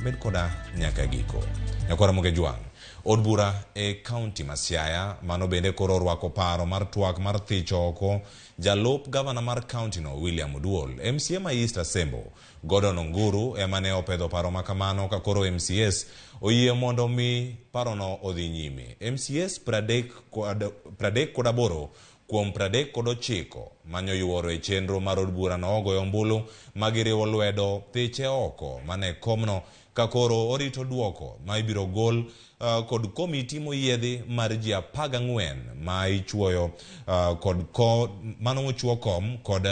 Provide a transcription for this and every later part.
Bed koda nyaka giko. Nyakwara Moge Jwang', od bura e kaunti ma Siaya mano bende koro orwako paro mar twak mar thicho oko jalup gavana mar kauntino William Oduol. MCA ma East Asembo Gordon Onguru ema ne opedho paro ma kamano ka koro MCAs oyie mondo mi parono odhi nyime. MCAs 38 kuom 39 manyoyuoro e chenro mar od burano ogoyo ombulu ma giriwo lwedo thiche oko mane komno ka koro orito duoko ma ibiro gol kod komiti moyiedhi mar ji 14 ma ichuoyo kod ko, mano mochuo kom kod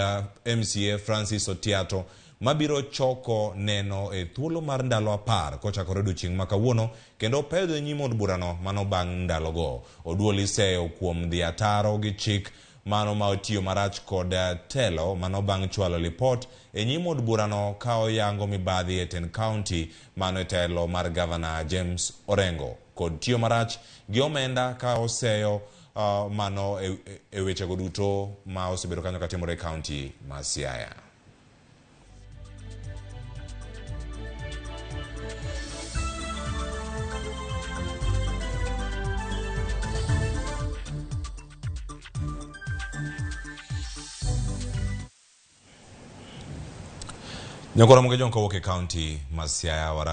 MCA Francis Otiato mabiro choko neno e thuolo mar ndalo 10 kochakore odiochieng' ma kawuono kendo pedho e nyim od burano mano bang' ndalogo. Oduol iseyo kuom dhi ataro gi chik mano ma otiyo marach kod telo mano bang' chwalo lipot e nyim od burano ka oyango mibadhi e tend county mano e telo mar gavana James Orengo kod tiyo marach gi omenda ka oseyo mano e wechego duto ma osebedo kanyo katimore e county ma Siaya. Nyakwara Moge Jwang' kowuok e county ma Siaya warango